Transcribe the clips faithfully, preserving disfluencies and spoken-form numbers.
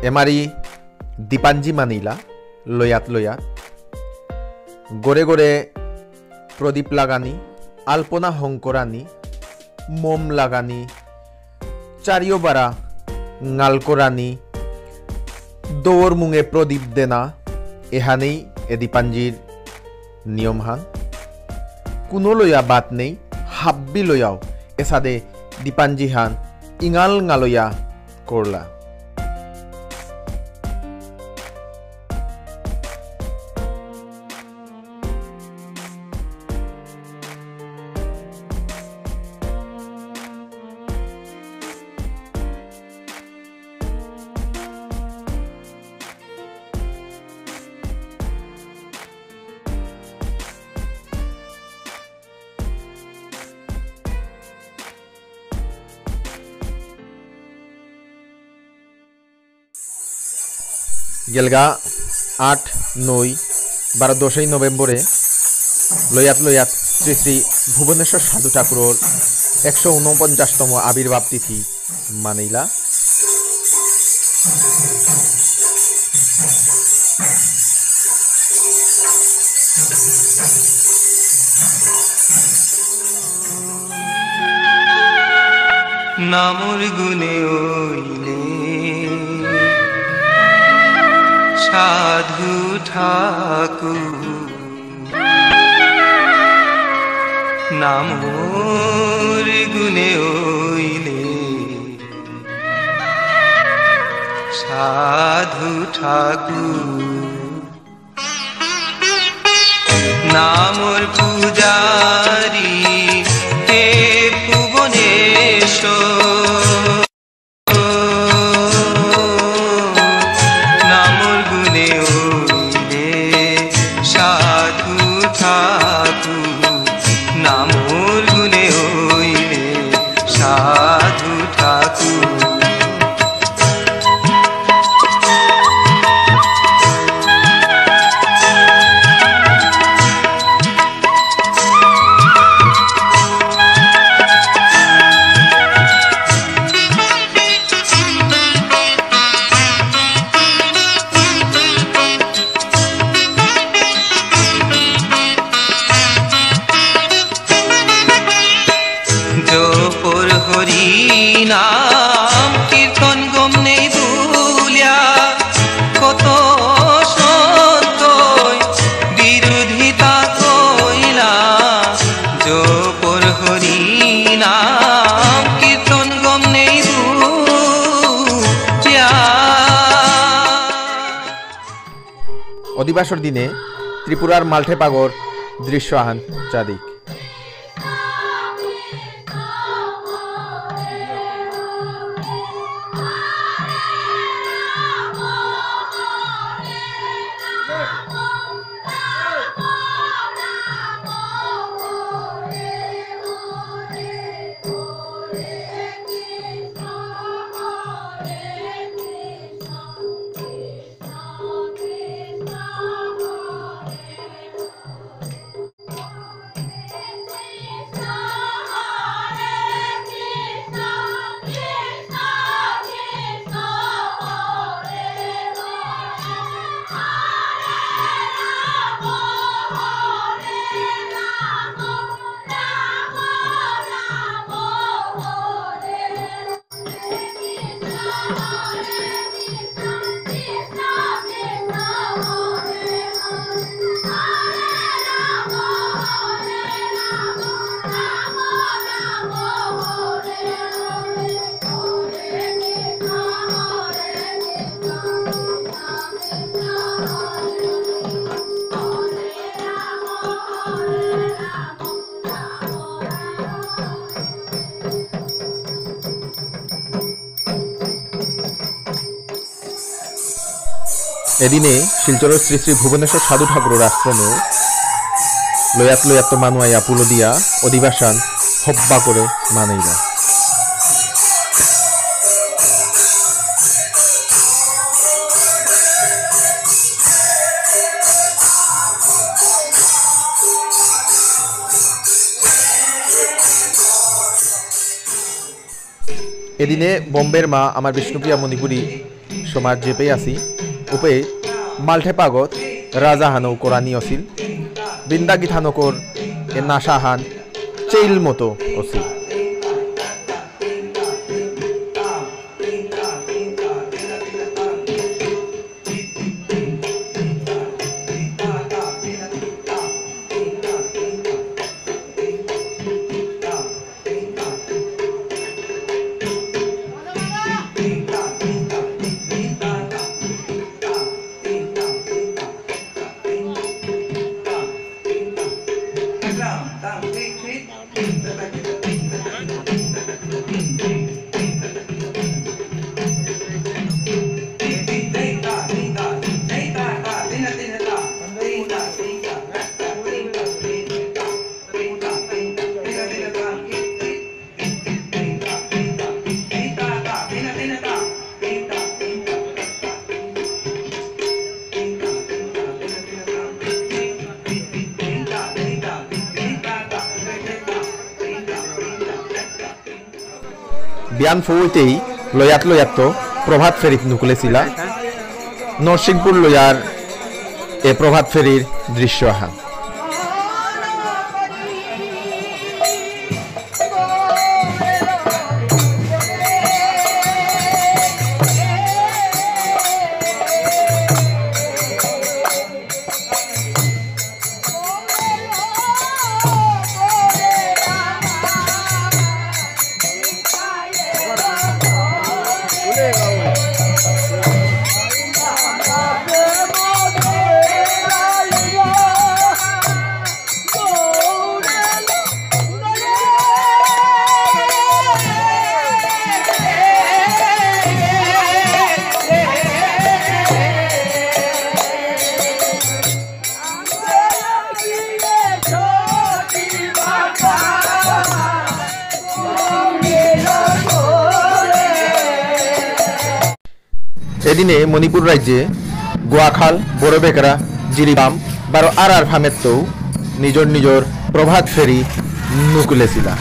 এমারি দীপাঞ্জি মানিলা, লয়াত লয়াত। গরে গরে প্রদীপ লাগানি, আলপনা হঙকরানি, মোম লাগানি, চারিও বারা ঙাল করানি, দৌর মুঙে প্রদীপ দেনা, এহানেই এ দীপাঞ্জির নিয়মহান। কোনো লয়া বাদ নেই, হাব্বি লয়াও এসাদে দীপাঞ্জিহান ইঙাল ঙালয়া করলা। গেলগা আট, নয়, বারো, দশই নভেম্বরে লয়াত লয়াত শ্রী শ্রী ভুবনেশ্বর সাধু ঠাকুরর একশো ঊনপঞ্চাশতম আবির্ভাব তিথি মানিলা। নামর গুণে অইলে সাধু ঠাকুর, নামর গুণে অইলে সাধু ঠাকুর। নামর পূজারি হে ভুবনেশ্বর, নামর গুণে অইলে সাধু ঠাকুর, নামর গুণে অইলে সাধু ঠাকুর। জপর হরি নাম কীর্তন গম নেই বুলিয়া কত সন্তই বিরোধিতা কইলা। জপর হরি নাম কীর্তন গম নেই বুলিয়া। অধিবাসর দিনে ত্রিপুরার মালঠেপাগর দৃশ্য আহান চাদিক। এদিনে শিলচরর শ্রী শ্রী ভুবনেশ্বর সাধু ঠাকুরর আশ্রমে লয়াত লয়াত মানু আয়া পুলো দিয়া অধিবাসন হব্বা করে মানেইলা। এদিনে বোম্বের মা আমার বিষ্ণুপ্রিয়া মণিপুরী সমাজ যেপে আসি, উপে মালঠেপাগত রাজা হানৌ করানি অসিল। বিন্দা গিথানকর এ নাশা হান চেইল মতো অসিল। বিয়ান ফৌতেই লয়াত লয়াত্ত প্রভাত ফেরিত নুকুলেসিলা। নরসিংপুর লয়ার এ প্রভাত ফেরির দৃশ্য আহান। এদিনে মণিপুর রাজ্যে গোয়াখাল, বড়বেকরা, জিরিবাম, বারো আর আর ফামেত্তৌ নিজর নিজর প্রভাত ফেরি নুকুলেসিলা।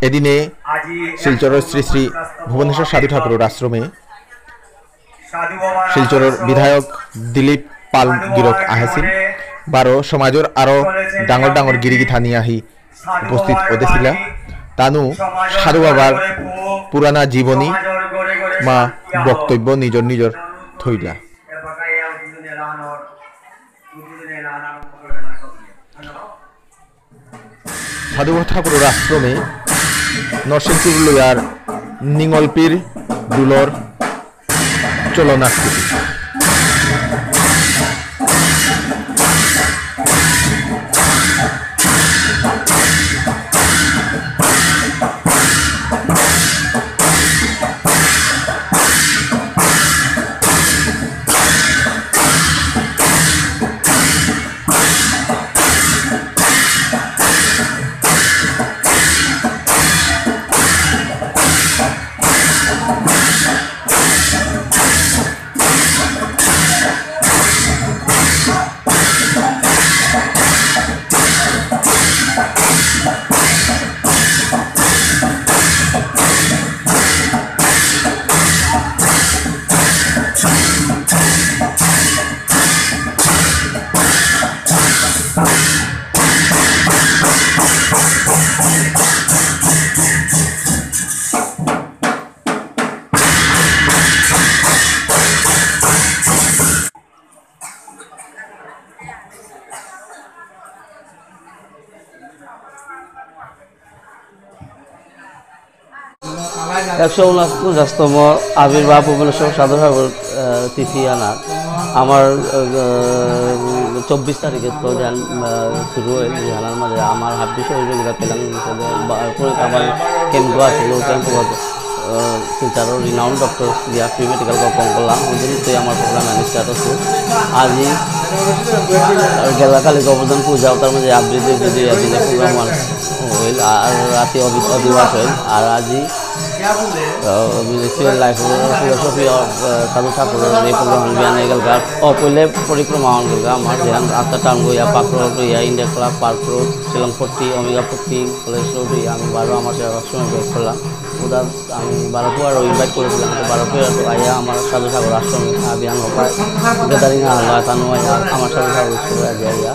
এদিনে শিলচরর শ্রী শ্রী ভুবনেশ্বর সাধু ঠাকুরর আশ্রমে শিলচরর বিধায়ক দিলীপ পাল গিরক আহেসিল। বারো সমাজর আরো ডাঙর ডাঙর গিরিগিথানি আহি উপস্থিত অদেসিলা। তানু সাধু বাবার পুরানা জীবনী মা বক্তব্য নিজর নিজর থইলা। সাধু ঠাকুরর আশ্রমে নরসিংপুর লয়ার নিঙলপির দুলর চলনাকৃতি। একশো ঊনপঞ্চাশতম আবির্ভাব ভুবনেশ্বর সাধু ঠাকুর, আহ, তিথি আনা আমার, আহ, চব্বিশ তারিখে তো যেহান, আহ, শুরু হয়, যেহানার মাঝে আমার হাবি সহযোগিতা পেলাম, সাথে বা-, করে আমার ক্যাম্প আছে, ও ক্যাম্প, আহ, শিলচরর renowned doctor দিয়া free medical কম করলাম, ওই দিন তো আমার প্রোগ্রাম স্টার্ট হচ্ছে। আজি আর গেলা কালি গোবর্ধন পূজা, তার মাঝে আবৃত্তি, আবৃত্তি, আবৃত্তি প্রোগ্রাম হইল, আর রাতে অধি-, অধিবাস হইল, আর আজি আহ, Ministry of Life Philosophy of, আহ, সাধু ঠাকুরর এই প্রোগ্রাম বিয়ান এগেলগা, ও পইলে পরিক্রমা অন গেলগা, আমার ধ্যান আটটা টাউন গইয়া, পার্ক রোড হইয়া, India club, park road, Shillongpatti, Ambikapatti, college road হইয়া, আমি বারো আমার সেবা আশ্রমে ব্রেক করলাম। ওটা আমি বারো পুয়ারও ইনভাইট করেছিলাম, তো বারো পুয়ার তো আইয়া আমার সাধু ঠাকুর আশ্রমে, আহ, বিয়ান হবা, গ্যাদারিং আহলা, তানু আইয়া, আমার সাধু ঠাকুর স্কুলে আইয়া, আইয়া।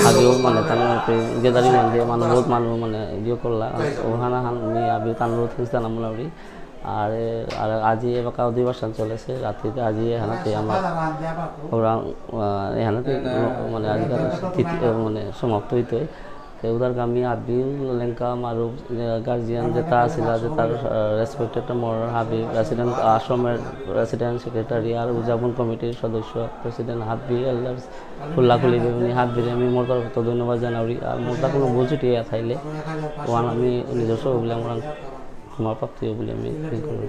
আগেও মানে তার মানে গেদারিং মানে দিয়ে মানে বহুত মানুষ মানে ইয়ে করলা, ওখানে হান আমি আবি তার রোদ খেলতে না মোটামুটি। আর এ-, আর আজি এবাকা অধিবেশন চলেছে, রাত্রিতে আজি এখানে আমার ওরা, আহ, এখানে মানে আজকাল তিথি, আহ, মানে সমাপ্ত হইতে হয়। তো ওদের আমি আবি লেঙ্কা মারুপ, আহ, গার্জিয়ান যেটা আসিলা, যেটার, আহ, রেসপেক্টেড মোর হাবি প্রেসিডেন্ট, আশ্রমের প্রেসিডেন্ট, সেক্রেটারি আর উদযাপন কমিটির সদস্য, প্রেসিডেন্ট হাবি এল্ডার্স, খুল্লা খুলি বেবুনি হাবিরে আমি মোর তরফ তো ধন্যবাদ জানাউরি। আর মোর তা কোনো ভুল ত্রুটি থাইলে ওহান আমি নিজস্ব বুলে আমার ক্ষমা প্রাপ্তি বুলে আমি ফিল করি।